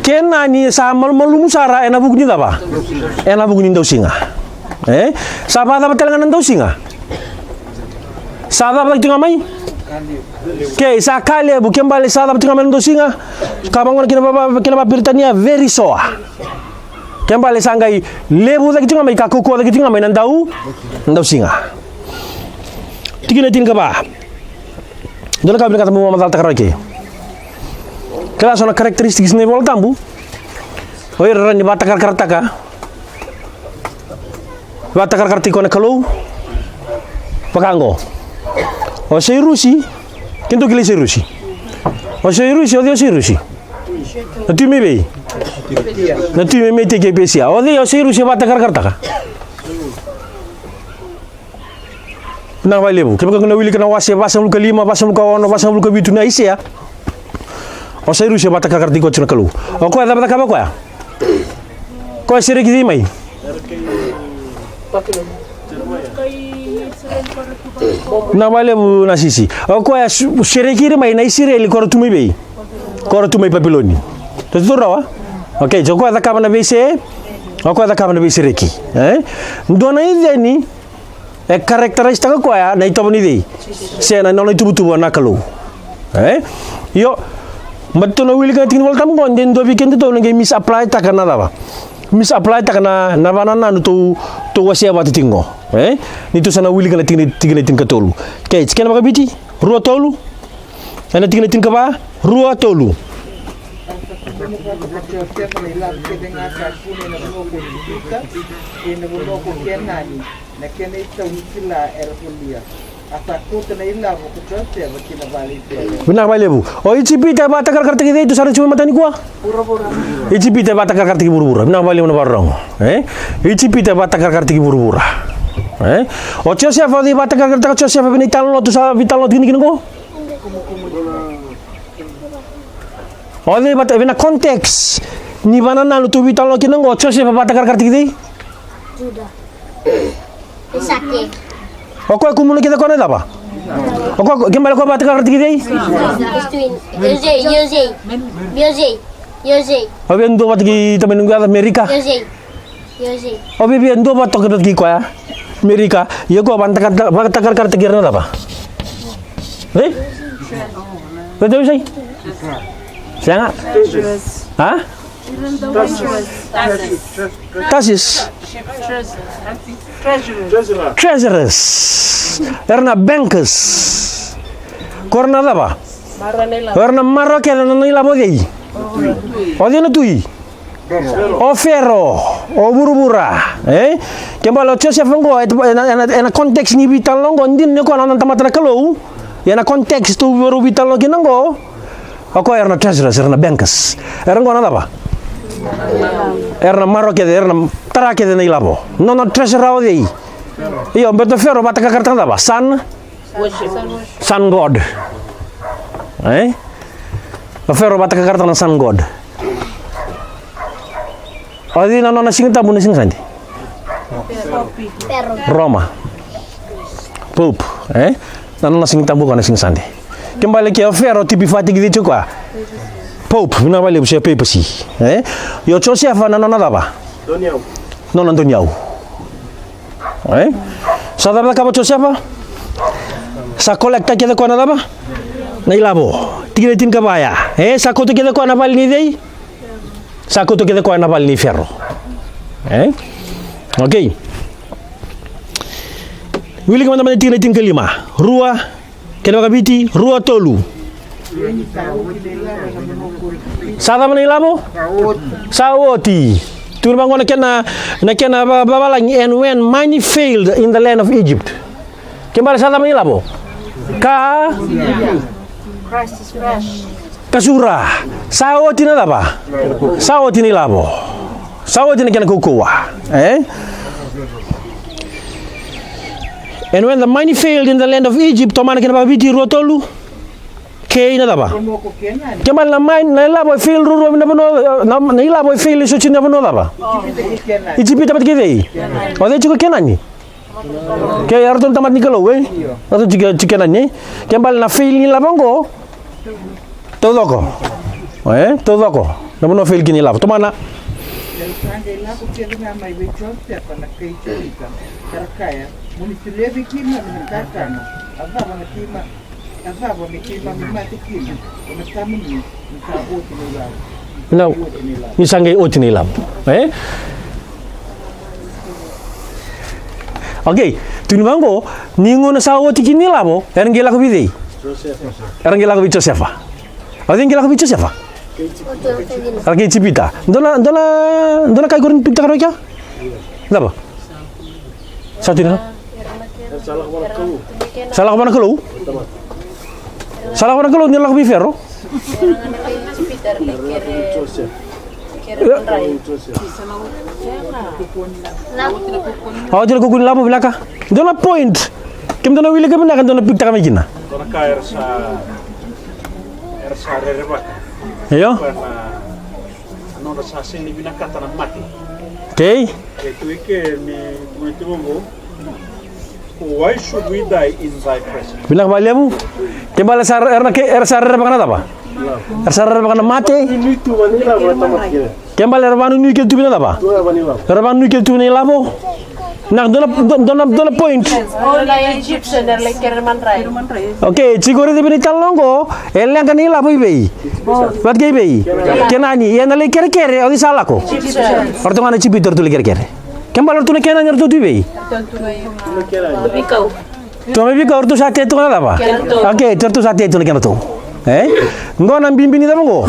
Kenani. Sa malumalumu sara ena vuku ni cava? Ena vuku ni dausiga. E? Sa vakacava tale ga na dausiga? Sa cava tiko ga mai? Kei sa ka levu, ke bale sa cava tiko ga mai na dausiga? Ka vagona kina va, va, kina vakaperitania, very sore. Ke bale sa qai levu cake tiko ga mai, ka kaukauwa cake tiko ga mai na dau, na dausiga. Tikina tinikava. Dua na ka vinakata meu vakamacalataka rawa ke. Kila so na characteristics ni Volatabu. O ira rawa ni vakatakarakarataka. Vakatakarakarataki koya na Kalou. Vaka qo. O Sairusi. Kemudou kilai Sairusi? O Sairusi, o cei o Sairusi? Na tui mai vei? Na tui mai Media kei Persia. O cei o Sairusi e vakatakarakarataka? Vinaka vakalevu. Kevaka ko na wilika na wase vasagavulu ka lima, vasagavulu ka ono, vasagavulu ka vitu ni Aisea, o Sairusi e vakatakarakarataki koya tiko na Kalou. O koya cava cakava o koya? Koya sereki cei mai? Vinaka vakalevu na sisi. O koya su, sereki ira mai na Isireli ko ra tu mai vei? Ko ra tu mai Papiloni. Tou taura rawa? Okei, so o koya cakava na veise, o koya cakava na veisereki. E? Dua na iceni, e characterize taka koya na itovo ni cei? Se na nona ituvatuva na Kalou. E? Io, baleta tou na wilika na tiki ni Volatabu qo, de dua vei kedatou na qai misapply taka na cava? Misapply taka na, na vakanananu tou, tou wasea vata tiko qo. E? Ni tou sa na wilika na tiki ni, tiki ni tinikatolu. Kei, tikina vakaviti, rua tolu. Ena tiki ni tinikava, rua tolu. Na kena itau ni kila era volia. A sa kauta na ilavo ko Josefa ki na vale i Fero. Vinaka vakalevu. O Ijipita e vakatakarakarataki cei, tou sa raica tiko mai mataka nikua? Vuravura. Ijipita e vakatakarakarataki vuravura. Vinaka vakalevu na vakarorogo. E? Ijipita e vakatakarakarataki vuravura. E? O Josefa, o cei vakatakarakarataka Josefa vei na italanoa tou sa veitalanoa tiko kina qo? O cei vata, vei na context ni vakanananu tou veitalanoa kina qo, o Josefa vakatakarakarataki cei? Juda. Isake. O koya kumuna kece o koya na cava? O koya, ke bale o koya vakatakarakarataki cei? Iosei, Iosei. Iosei, Iosei. O via dua vata kei tamai noqu yaca Merika? Iosei, Iosei. O via, via dua vata toka vata kei koya Merika. Ia o koya vakataka, vakatakarakarataki ira na cava? Ei? Vata Iosei? Sega? Ha? Tasis. Treasurers. Era na bankers. Ko ira na cava? Ko ira na maroroya kece na nona ilavo o cei? O cei na tui? O Fero. O vuravura. E? Kena ibalebale o Josefa oqo, e, ena, ena, ena context ni veitalanoa oqo, dina ni o koya na nona tamata na Kalou. Ia na context tou veiveitalanoa kina oqo, o koya era na treasurers, era na bankers. Era oqo na cava? Era na maroroya kece, era na tara kece na ilavo. Nona treasurer o cei? Io, baleta o Fero vakatakarakara na cava? Son, son god. E? O Fero vakatakarakara na son god. O cei na nona Siga Tabu na Siga Sade? Roma. Pope, e? Na nona Siga Tabu o koya na Siga Sade. Kena ibalebale ke o Fero, tipi fatiki cei tiko koya? Pope, vinaka vakalevu, se papacy, e? Io Josefa na nona cava? Nona doniyau. E? Sa cava cakava o Josefa? Sa kolekta kece koya na cava? Na ilavo. Tikina e tinikava ya. E? Sa kauta kece koya na vale ni cei? Sa kauta kece koya na vale ni Fero. E? Okei. Wilika mada mai na tikina e tinikalima. Rua, kena vakaviti, rua tolu. Sa cava na ilavo? Sa oti. Tukuna vaqo na kena, na kena va-, vavalagi, and when money failed in the land of Egypt. Kena ibalebale sa cava na ilavo? Ka? Kasura. Sa oti na cava? Sa oti na ilavo. Sa oti na kena kaukauwa. E? And when the money failed in the land of Egypt, tomana kena vakaviti, rua tolu. Kei na cava? Kena ibalebale na mai, na ilavo e fail ruarua na vanua, na, na ilavo e fail e soti na vanua cava? Ijipita vata kei cei? O cei tiko Kenani? Kei eratou na tamata ni Kalou, e? Eratou tiko, tiko Kenani, e? Kena ibalebale na fail ni ilavo oqo. Taucoko. E? Taucoko. Na vanua fail kina ilavo. Tomana. Sa qai lako kece ga mai vei Josefa na kai Ijipita, ka ra kaya, mo ni solia vei keimami na kakana, a cava na keimami? Na, ni sa qai oti na ilavo. E? Okei, tukuni vaqo, ni gauna sa oti kina na ilavo, era qai lako vei cei? Era qai lako vei Josefa. O cei qai lako vei Josefa? Era kei Ijipita. Dua na, dua na, dua na kai ko ni pikitaka rawa kea? Cava? Sa tu na? Sa lako vua na Kalou. Sa lako vua na Kalou ni lako vei Fero. Oti na kaukaua ni lavo, vinaka. Dua na point. Kemudou na wilika vinaka, dou na pikitaka mai kina. Dua na ka era sa, era sa rerevaka. Io. Koya na nodra sa sega ni vinakata na mate. Okei. E tu i ke ni tu i ke oqo. Why should we die in thy presence? Vinaka vakalevu. Kena ibalebale sa, era na ke, era sa rerevaka na cava? Era sa rerevaka na mate. Kena ibalebale era vanuinui kece tu vei na cava? Era vanuinui kece tu vei na ilavo. Na, dua na, dua na, dua na point. All the Egyptians, era lai kere madrai. Okei, tiko raica vei na italanoa oqo, e leqa na ilavo i vei? Vata kei vei? Kenani, ia na lai kerekere, o cei sa lako? O ratou ga na Ijipita, o ratou lai kerekere. Kena ibalebale o ratou na Kenani, o ratou tu i vei? Tu mai veikau, o ratou sa tea tu ga na cava? Okei, o ratou sa tea tu na kedratou. E? Qo na bibi ni cava qo?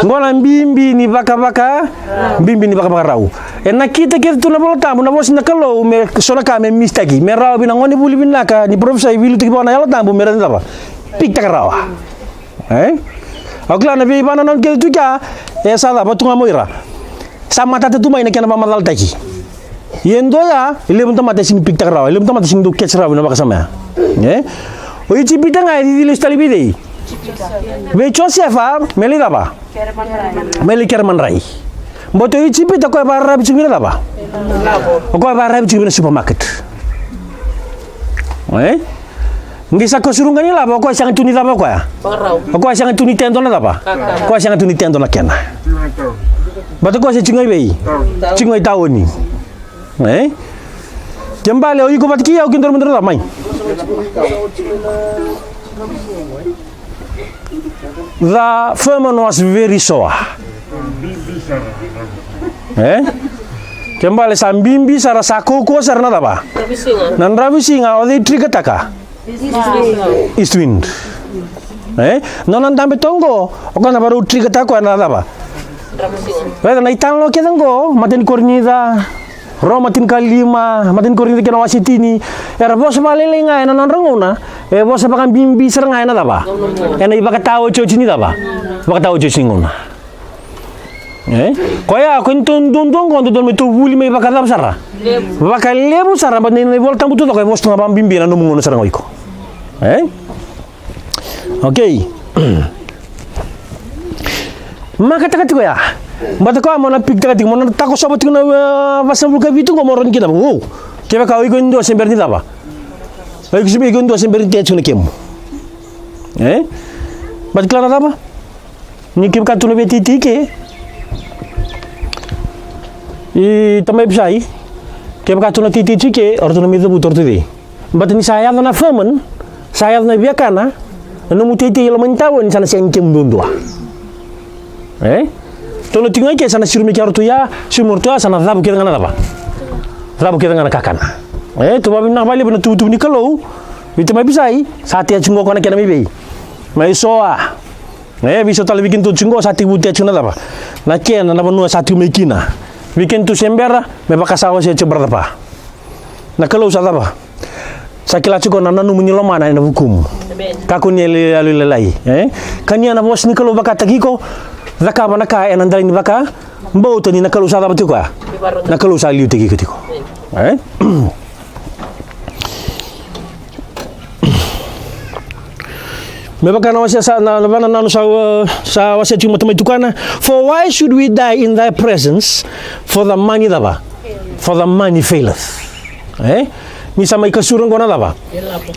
Qo na bibi ni vakavaka, bibi ni vakavakarau. E nakita kece tu na iVolatabu, na vosa na Kalou, me so na ka me mistake, me rawa vei na gonevuli vinaka ni parofisai, veiliutaki vua na Yalo Tabu, me ra cava? Pikitaka rawa. E? Au kila na veivakanananu kece tu kea, e sa cava tu ga mo ira. Sa matata tu mai na kena vakamacalataki. Ia e dua ya, e levu na tamata e sega ni pikitaka rawa, e levu na tamata e sega ni dau catch rawa ena vakasama ya. E? O Ijipita ga e cici lesu tale vei cei? Vei Josefa, me lai cava? Me lai kere madrai. Baleta o Ijipita o koya e vakararavi tiko vei na cava? O koya e vakararavi tiko vei na supermarket. E? Qai sa kasuruga ni lavo, o koya sega tu ni cava o koya? O koya sega tu ni tedo na cava? O koya sega tu ni tedo na kena. Baleta o koya se tiko ga i vei? Tiko ga i taoni. E? Kena ibalebale o iko vata kei au, kidua na mudou na cava mai? The famine was very sore. E? Kena ibalebale sa bibi sara, sa kaukauwa sara na cava? Na dravuisiga. O cei trigger-taka? East wind. E? Nona dabe toka qo, o koya na varau trigger-taka koya na cava? Raica na italanoa kece qo, Matai ni Korinica, Roma tinikalima, matai ni Korinica kena wase tini. Era vosa vakalailai ga ena nodra gauna, e vosa vakabibi sara ga ena cava? Ena ivakataotioti ni cava? Vakataotioti ni gauna. E? Koya, ko ni tou duadua oqo, dodonu me tou vuli mai vakacava sara? Vakalevu sara, baleta na iVolatabu taucoko e vosa tu ga vakabibi ena nomu gauna sara ga o iko. E? Okay. Makataka tiko ya. Baleta koya mo na pikitaka tiko, mo na takosova tiko na, e, vasagavulu ka vitu oqo mo rawa ni kila. O, kevaka o iko e dua se bera ni cava? O iko se, iko e dua se bera ni tea tiko na kemu. E? Baleta kila na cava? Ni kevaka tou na veiteitei ke, i tamai pisai, kevaka tou na teitei tiko ke, o ratou na mai cavuta o ratou cei? Baleta ni sa yaco na famine, sa yaco na viakana, na nomu teitei e loma ni tauni sa na sega ni kemu duadua. E? Tou na tiko ga i ke sa na siro mai kea o ratou ya, siro mai o ratou ya, sa na cavu kece ga na cava? Cavu kece ga na kakana. E, tou vakavinavinaka vakalevu ena tuvatuva ni Kalou, vei tamai pisai, sa tea tiko qo na kena mai vei? Mai soa. E, veisau tale vei kedatou tiko qo sa tekivu tea tiko na cava? Na kena, na vanua sa tiko mai kina. Vei kedatou se bera, me vaka sa wasea tiko o brother Pa. Na Kalou sa cava? Sa kila tiko na nanuma ni lomana ena vukumu. Kakua ni yalo, yalo i lalai. E? Kania na vosa ni Kalou vakataki iko, cakava na ka ena dela ni vakabauta ni na Kalou sa cava tiko koya? Na Kalou sa liutaki iko tiko. E? Me vaka na wasea sa, na, na vakanananu sa, uh, sa wasea tiko mai tamai tukana. For why should we die in thy presence? For the money cava? For the money faileth. E? Ni sa mai kasura qo na cava?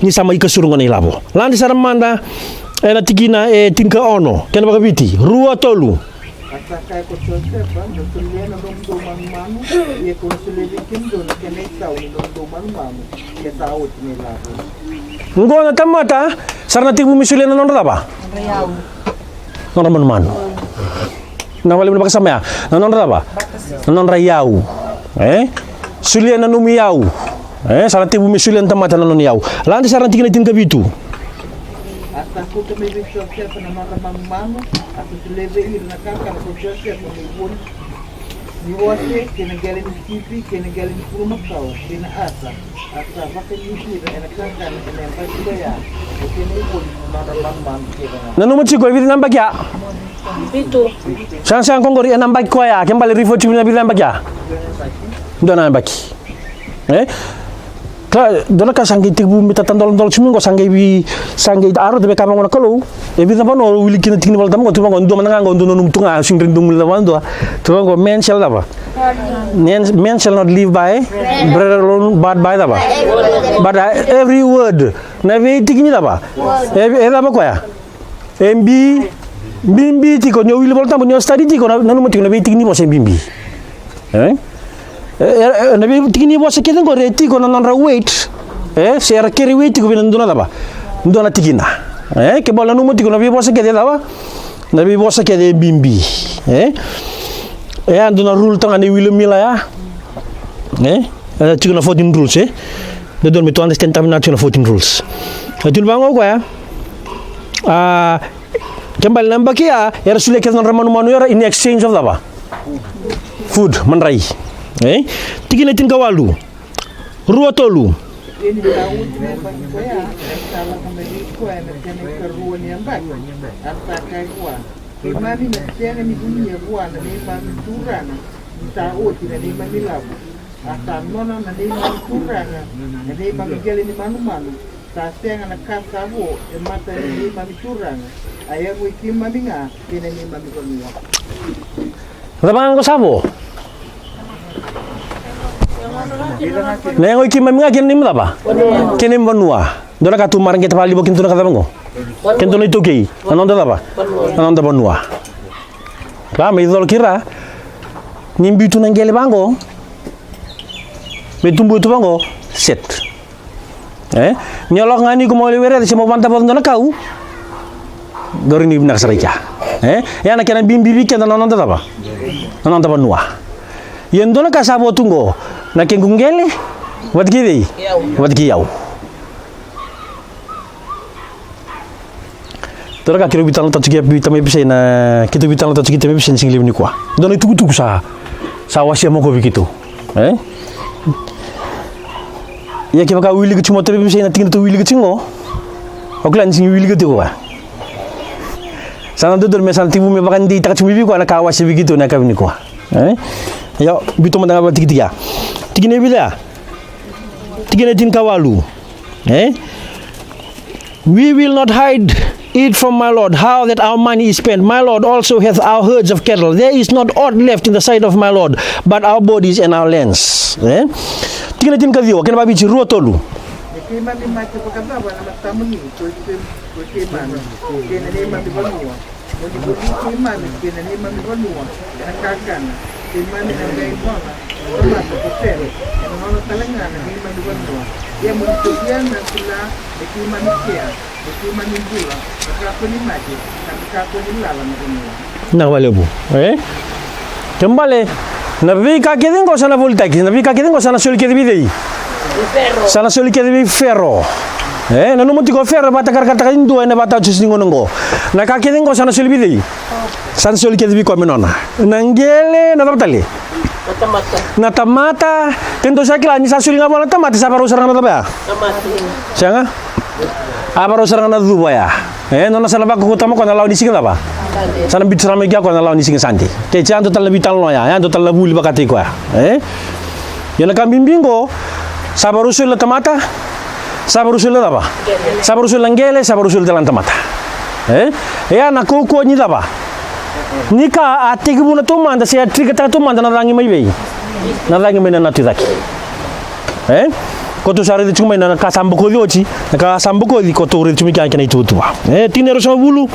Ni sa mai kasura qo na ilavo. Lade sara mada ena tikina e tinikaono, kena vakaviti, rua, tolu. A sa kaya ko Josefa, dou solia na nomudou manumanu, ia ko na solia vei kemudou na kena isau ni nomudou manumanu, ia sa oti na ilavo. Qo na tamata sa ra na tekivu me solia na nodra cava? Nodra manumanu. Na vale na vakasama ya, na nodra cava? Na nodra iyau. E? Solia na nomu iyau. E? Sa na tekivu me solia na tamata na nona iyau. Lade sara na tikina e tinikavitu. A sa kauta mai vei Josefa na nodra manumanu, a sa solia vei ira na kakana ko Josefa me ivoli ni ose, kei na qele ni sipi, kei na qele ni pulumakau, kei na asa. A sa vakani ira ena kakana ena yabaki koya, e kena ivoli na nodra manumanu kece ga. Nanuma tiko, e vica na yabaki ya? Vitu. Sega, sega, qo qori ena yabaki koya, ke bale rifo tiko na vica na yabaki ya? Dua na yabaki. E? Ka, dua na ka sa qai tekivu me tatadoladolo tiko mai qo, sa qai vi, sa qai, a rauta me kaya vaqo na Kalou. E vica na vanua o wili kina tiki ni Volatabu qo, tu vaqo, dua mada ga qo, dua nanuma tu ga, sega ni dua mada ga dua. Tu vaqo, man shall cava? Man, man shall not live by bread alone, but by cava? But, uh, every word. Na veitiki ni cava? E, e cava koya? E bi, bibi tiko, ni o wili Volatabu, ni o study tiko, na, nanuma tiko, na veitiki ni vosa e bibi. E? E, e, e, na veitiki ni vosa kece qori e tiko na nodra weight. E, se era kere weight tiko vei na dua na cava? Dua na tikina. E, ke bale nanuma tiko na veivosa kece e cava? Na veivosa kece e bibi. E? E a dua na rule taga ni wili mila ya. E? E tiko na fourteen rules, e? Dodonu me tou understand taumada tiko na fourteen rules. E tiko vaqo koya. A, ke bale na yabaki ya, era solia kece na nodra manumanu era in exchange of cava? Food, madrai. E? Tikina e tinikawalu. Rua, tolu. Ia ni sa oti na yabaki koya, e sa lako mai vei koya na kena ikarua ni yabaki, a sa kaya vua, keimami na sega ni vunia vua na neimami turaga ni sa oti na neimami lavo. A sa nona na neimami turaga na neimami qele ni manumanu, sa sega na ka sa vo e mata ni neimami turaga, a yavu i keimami ga kei na neimami vanua. Cava ga qo sa vo? Na yago i keimami ga kei na neimami cava? Kei na neimami vanua. Dua na ka tou mareqeta vakalevu kina tou na ka cava qo? Kei na tou na iTaukei, na noda cava? Na noda vanua. Ka me icolo kei ira, ni biu tu na qele vaqo, me tubu tu vaqo, set. E? Ni o lako ga ni ko mo lewe rece se mo vada vata dua na kau. Qori ni vinaka sara i kea. E? Ia na kena bibi vei keda na noda cava? Na noda vanua. Ia dua na ka sa vo tu qo, na kequ qele vata kei cei? Vata kei au. Dua na ka keitou veitalanoataka tiko vei tamai Pisai na, keitou veitalanoataka tiko vei tamai Pisai na siga levu nikua. Dua na itukutuku sa, sa wasea mai qo vei keitou. E? Ia kevaka o wilika tiko mai o Turaga Vivusei na tikina tou wilika tiko qo, o kila ni sega ni wilika tiko koya. Sa na dodonu me sa na tekivu me vakadeitaka tiko mai vei koya na ka a wasea vei keitou ena yakavi nikua. E? Io, biuta mada ga vakatikitiki ya. Tikina e vica ya? Tikina e tinikawalu. E? We will not hide it from my lord, how that our money is spent. My lord also hath our herds of cattle. There is not aught left in the sight of my lord, but our bodies and our lands. E? Tikina e tinikaciwa, kena vakaViti, rua, tolu. Ni keimami mate vakacava na matamuni, ko i keimami, kei na neimami vanua? Mo ni voli keimami kei na neimami vanua ena kakana, keimami na qai nona tamata ko Fero, ena nona tale ga na neimami vanua. Ia mo ni tauvia na kila me keimami kea, me keimami bula me kakua ni mate, ka me kakua ni lala na vanua. Vinaka vakalevu. E? Kena ibalebale, na veika kece qo sa na volitaki, na veika kece qo sa na soli kece vei cei? Sa na soli kece vei Fero. E, nanuma tiko o Fero e vakatakarakarataka e dua ena ivakataotioti ni gauna qo. Na ka kece qo sa na soli vei cei? Sa na soli kece vei koya me nona. Na qele, na cava tale? Na tamata. Na tamata. Keitou sa kila ni sa soli ga vua na tamata, sa varau sara ga na cava ya? Sega? A varau sara ga na cuva ya. E, nona sa na vakaukauataka mai koya na lawa ni siga cava? Sa na biuta sara mai kea koya na lawa ni siga Sade. Kei sa dua tale na veitalanoa ya, ya dua tale na vuli vakataki koya. E? Ia na ka bibi qo, sa varau soli na tamata, sa varau soli na cava? Sa varau soli na qele, sa varau soli tale na tamata. E? E ya na kaukauwa ni cava? Ni ka a tekivu na taumada, se a trikataka taumada na cagi mai vei? Na cagi mai na natu i cake. E? Kotou sa raica tiko mai na ka sa bokoci oti, na ka sa bokoci kotou raica tiko mai kina kei na ituvatuva. E, tikina e ruasagavulu.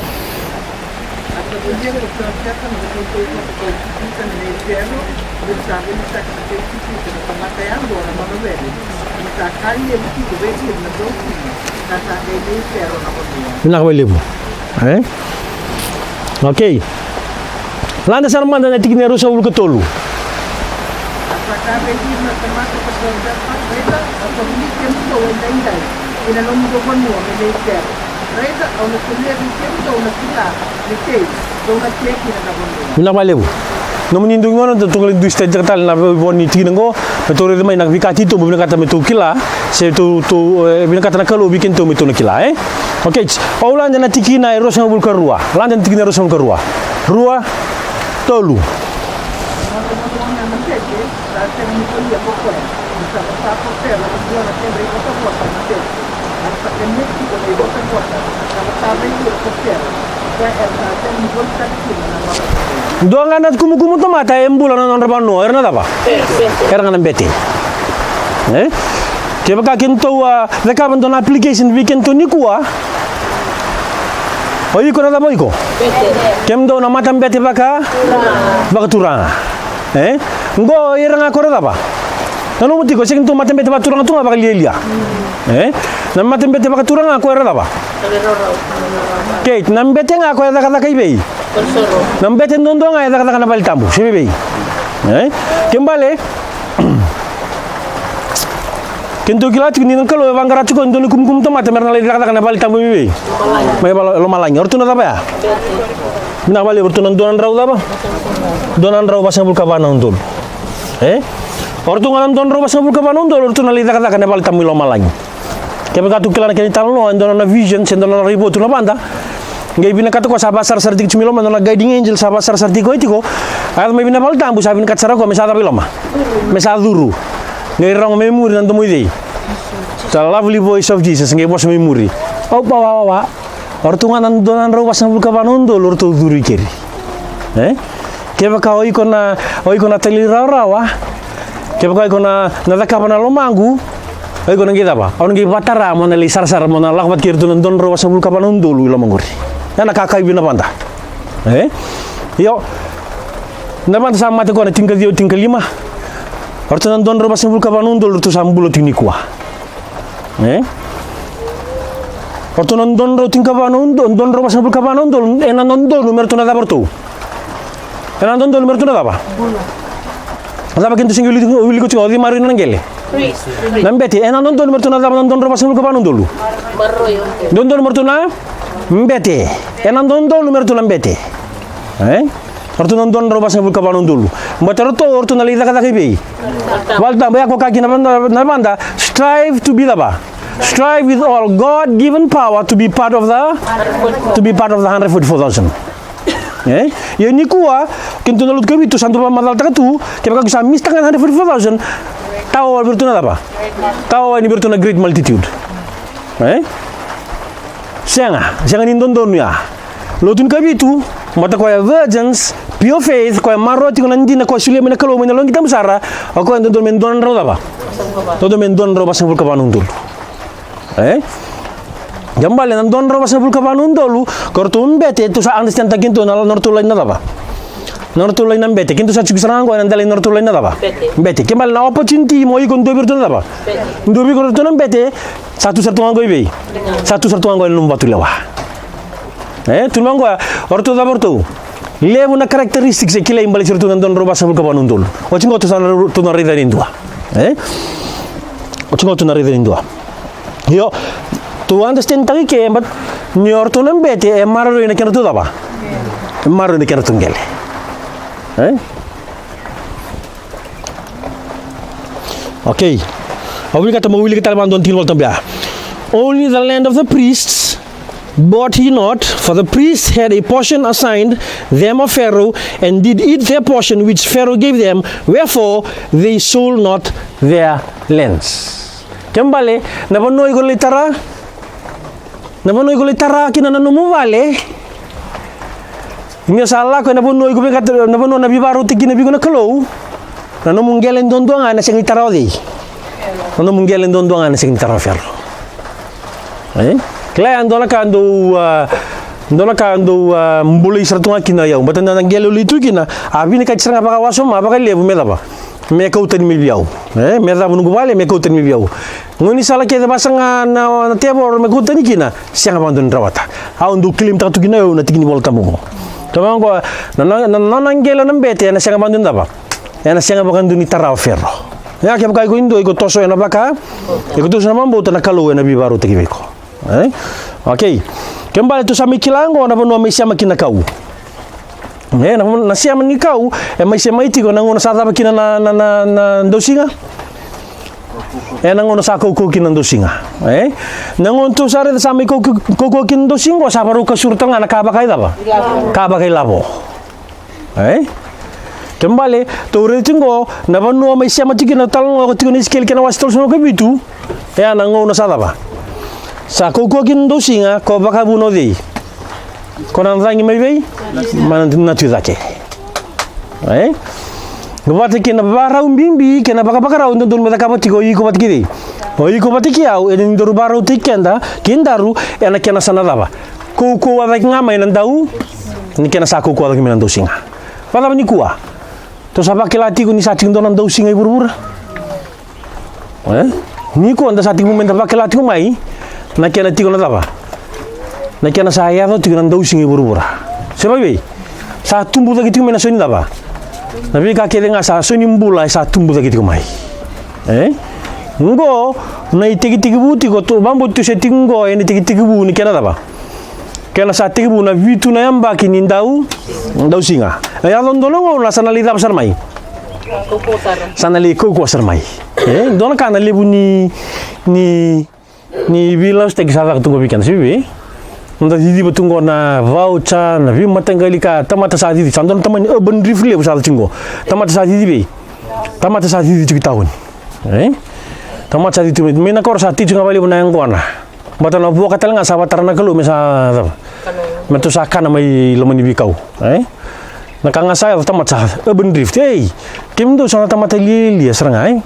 Vinaka vakalevu. E? Okei. Lade sara mada na tikina e ruasagavulu ka tolu. A sa kaya vei ira na tamata ko Josefa, raica, au sa vuli kemudou edaidai ki na nomudou vanua me nei Fero. Raica, au na solia vei kemudou na kila ni kei dou na kea kina na vanua. Vinaka vakalevu. Nomuni dou gona, dou tou qai dusi tale na vo ni tikina qo, me tou raica mai na veika titobu vinakata me tou kila, se tou, tou, e, vinakata na Kalou vei kedatou me tou na kila, e? Okei, au lade na tikina e ruasagavulu ka rua. Lade na tikina e ruasagavulu ka rua. Rua, tolu. Dua ga na kumukumu tamata e bula na nodra vanua, era na cava? Era ga na bete. E? Kevaka kedatou a cakava dua na application vei kedatou nikua, o iko na cava o iko? Kemudou na matabete vaka, vakaturaga. E? Qo ira ga ko era cava? Nanuma tiko, sega ni tou matabete vakaturaga tu ga vakalialia. E? Na matabete vakaturaga ko era cava? Kei, na bete ga ko e cakacaka i vei? Na bete duadua ga e cakacaka na vale tabu, se vei vei? E? Kena ibalebale, kedatou kila tiko ni na Kalou e vaqara tiko e dua na kumukumu tamata me ra na lai cakacaka na vale tabu mai vei? Mai vale lomalagi. O ratou na cava ya? Vinaka vakalevu, o ratou na dua na drau cava? Dua na drau vasagavulu ka va na udolu. E? O ratou ga na dua na drau vasagavulu ka va na udolu, o ratou na lai cakacaka na vale tabu i lomalagi. Kevaka tou kila na kena italanoa, e dua na vision, se dua na raivotu na vada. Qai vinakata koya sa vasarasara tiko mai loma, dua na guiding angel sa vasarasara tiko, tiko. A yaco mai vei na vale tabu, sa vinakata sara koya me sa cava i loma? Me sa curu. Qai rogo mai muri na domo i cei? The lovely voice of Jesus, qai vosa mai muri. Au pa wa, wa, wa. O ratou ga na dua na drau vasagavulu ka va na udolu, o ratou curu i keri. E? Kevaka o iko na, o iko na talairawarawa, kevaka o iko na, na cakava na lomaqu, o iko na qai cava? Au na qai vakatara mo na lai sarasara mo na lako vata kei iratou na dua na drau vasagavulu ka va na udolu i loma qori. Ya na ka kaya vei na vada. E? Io. Na vada sa mate koya na tinikaciwa, tinikalima. O ratou na dua na drau vasagavulu ka va na udolu, o ratou sa bula tiko nikua. E? O ratou na dua na drau tinikava na udolu, dua na drau vasagavulu ka va na udolu, ena dodonu me ratou na cava o ratou? Ena dodonu me ratou na cava? Na cava kedatou se qai wilika, wilika tiko, o cei maroroi na qele? Na bete, ena dodonu me ratou na cava na dua na drau vasagavulu ka va na udolu? Dodonu me ratou na bete. Ena dodonu me ratou na bete. E? Ratou na dua na drau vasagavulu ka va na udolu. Baleta ratou, ratou na lai cakacaka i vei? Vale tabu. Ia ko kaya kina na vada, na vada, strive to be cava? Strive with all God given power to be part of the, to be part of the hundred forty-four thousand. E? Ia nikua, keitou na lotu Kavitu sa dau vakamacalataka tu, kevaka ko sa miss taka na hundred forty-four thousand, tawa vei ratou na cava? Tawa ni vei ratou na great multitude. E? Sega, sega ni dodonu ya. Lotu ni Kavitu, baleta koya virgins, pure faith, koya maroroya tiko na dina, koya solia mai na Kalou mai na loqi tabu sara, o koya dodonu me dua na drau cava? Dodonu me dua na drau vasagavulu ka va na udolu. E? Kena ibalebale na dua na drau vasagavulu ka va na udolu, ko ratou bete, tou sa understand taki keitou na nodratou laini na cava? Na nodratou laini na bete, keitou sa tiko sara ga qo ena dela ni nodratou laini na cava? Bete. Bete. Kena ibalebale na opportunity mo iko dua vei ratou na cava? Bete. Dua vei iko ratou na bete, sa tu sara tu ga qo i vei? Sa tu sara tu ga qo ena nomu vatu lewa. E, tu mai qo, o ratou cava o ratou? Levu na characteristics e kilai baleti ratou na dua na drau vasagavulu ka va na udolu. Oti qo tou sa na, tou na raica ni dua. E? Oti qo tou na raica ni dua. Io, tou understand taki ke, but ni o ratou na bete, e maroroi na kedratou cava? E maroroi na kedratou qele. E? Okay. Au vinakata meu wilika tale mada e dua na tikinivolatabu ya. Only the land of the priests bought he not, for the priests had a portion assigned them of Pharaoh, and did eat their portion which Pharaoh gave them, wherefore they sold not their lands. Kena ibalebale, na vanua iko lai tara, na vanua iko lai tara kina na nomu vale. Ni o sa lako ena vanua iko vei, na vanua na veivakarautaki kina vei iko na Kalou. Na nomu qele duadua ga ena sega ni tara o cei? Na nomu qele duadua ga ena sega ni tara o Fero. E? Kila ya dua na ka dau, a, dua na ka dau, a, bulai sara tu ga kina o yau. Baleta na qele au lai tu kina, a vinakati sara ga vakawasoma, vakalevu me cava? Me kau tani mai vei au. E? Me cava noqu vale, me kau tani mai vei au. Gaunisala kece vakasaga na, na tevoro me kau tani kina, sega vakadua ni rawata. Au dau claim taka tu kina o yau na tikinivolatabu qo. Kevaka qo, na, na, na, na nona qele na bete, ena sega vakadua ni cava? Ena sega vakadua ni tara o Fero. Ia kevaka iko e dua, iko toso ena vaka, iko toso ena vakabauta, na Kalou ena veivakarautaki vei iko. E? Okay. Kena ibalebale tou sa mai kila qo na vanua mai sema kina na kau. E, na, na sema ni kau, e mai semai tiko na gauna sa cava kina na, na, na, na dausiga? E, na gauna sa kaukauwa kina na dausiga. E? Na gauna tou sa raica sa mai kau, kaukauwa kina na dausiga, qo sa varau kasura tale ga na ka vakailavo. Ka vakailavo. E? Kena ibalebale, tou raica tiko qo, na vanua mai sema tiko kina, talanoa qo tiko ena Isikeli kena wase tolusagavulu ka vitu. E, na gauna sa cava? Sa kaukauwa kina na dausiga, ko vakavuna o cei? Ko na cagi mai vei? Mai na tu cake. E? Vata kei na vakarau bibi kei na vakavakarau e dodonu me cakava tiko o iko vata kei cei? O iko vata kei au, ena nodaru vakarautaki keda, kedaru, ena kena sa na cava? Kaukauwa cake ga mai na dau, ni kena sa kaukauwa cake mai na dausiga. Vakacava nikua? Tou sa vakila tiko ni sa tiko dua na dausiga i vuravura? E? Nikua da sa tiko mai da vakila tiko mai na kena tiko na cava? Na kena sa yaco tiko na dausiga i vuravura. Se mai vei? Sa tubu cake tiko mai na so ni cava? Na veika kece ga sa so ni bula e sa tubu cake tiko mai. E? Qo na itekitekivu tiko, tou vakabauta tou se tiko qo ena itekitekivu ni kena cava? Kena sa tekivu na vitu na yabaki ni dau, dausiga. E yaco dua na gauna sa na lai cava sara mai? Sa na lai kaukauwa sara mai. E, dua na ka na levu ni, ni, ni veilausitaki sa caka tu qo vei keda, se vei? Noda ciciva tu qo na voucher, na veimataqali ka, tamata sa cici, sa dua na tamani urban drift levu sa yaco tiko qo. Tamata sa cici vei? Tamata sa cici tiko i tauni. E? Tamata sa cici tiko mai, mai na koro sa tei tiko ga vakalevu na yaqona. Baleta na vuaka tale ga sa vakatara na Kalou me sa cava? Me tou sa kana mai loma ni veikau, e? Na ka ga sa yaco, tamata sa urban drift. Ei, kemudou sa na tamata lialia sara ga, e?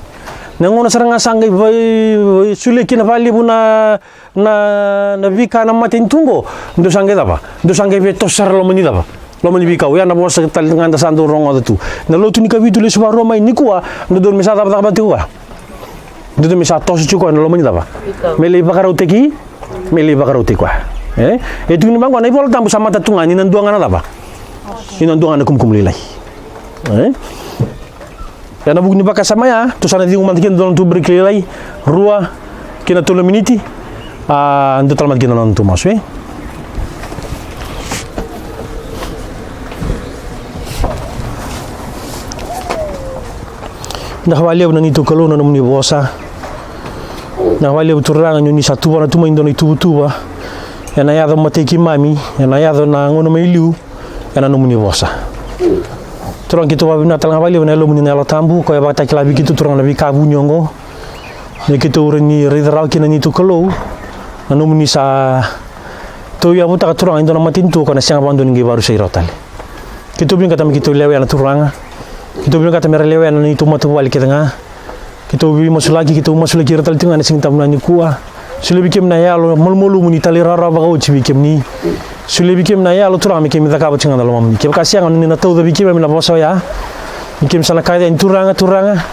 Na gauna sara ga sa qai vai, vai solia kina vakalevu na, na, na veika na matanitu qo, dou sa qai cava? Dou sa qai veitoso sara loma ni cava? Loma ni veikau. Ia na vosa tale ga da sa dau rogoca tu. Na lotu ni Kavitu lesu vakarua mai nikua, dodonu me sa cava, cava tiko ga? Dodonu me sa toso tiko koya na loma ni cava? Me lai vakarautaki, me lai vakarautaki koya. E? E tukuni vaqo na iVola Tabu sa matata tu ga ni na dua ga na cava? Ni na dua ga na kumukumu lailai. E? Ena vuku ni vakasama ya, tou sa na ciqoma mada kina dua na tou break lailai, rua ki na tolu na miniti, a, dua tale mada kina na noda tou masu, e? Vinaka vakalevu na neitou Kalou na nomuni vosa. Vinaka vakalevu Turaga ni oni sa tuvana tu mai e dua na ituvatuva ena yaco matai keimami, ena yaco na gauna mai liu, ena nomuni vosa. Turaga keitou vakavinavinaka tale ga vakalevu ena Yalomuni na Yalo Tabu, koya e vakatakila vei keitou Turaga na veika vuni oqo. Me keitou rawa ni raica rawa kina na neitou Kalou na nomuni sa tauyavutaka Turaga e dua na matanitu koya na sega vakadua ni qai vakarusai rawa tale. Keitou vinakata me keitou lewena Turaga. Keitou vinakata me ra lewena na neitou matavuvale kece ga. Keitou veimasulaki, keitou masulaki ira tale tiko ga ena Siga Tabu nikua. Solia vei keimami na yalo malumalumu ni talairawarawa vakaoti vei kemuni. Solia vei keimami na yalo Turaga me keimami cakava tiko ga na lomamuni. Kevaka sega, ni na tauca vei keimami na vosa oya. Ni keimami sa na kaya yani, Turaga, Turaga.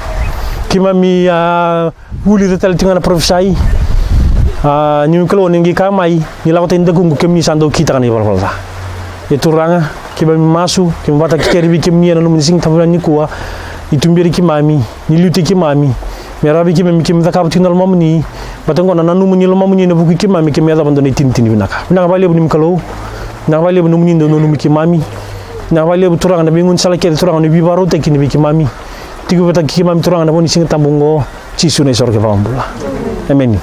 Keimami a vulica tale tiko ga na parofisai. A, ni Kalou ni qai kaya mai, ni lako tani dakuqu, kemuni sa dau kitaka na ivalavala ca. E Turaga, keimami masu, keimami vakatakekere vei kemuni ena nomuni Siga Tabu nikua. Ni tuberi keimami, ni liutaki keimami. Me rawa vei keimami, keimami cakava tiko na lomamuni. Baleta oqo na nanuma ni lomamuni ena vuku i keimami, keimami yacova e dua na itinitini vinaka. Vinaka vakalevu neimami Kalou. Vinaka vakalevu nomuni dau nanumi keimami. Vinaka vakalevu Turaga na veigaunisala kece Turaga ni veivakarautaki kina vei keimami. Tiko vata kei keimami Turaga na vo ni Siga Tabu oqo. Jisu na isoro kei vakabula. Emeni.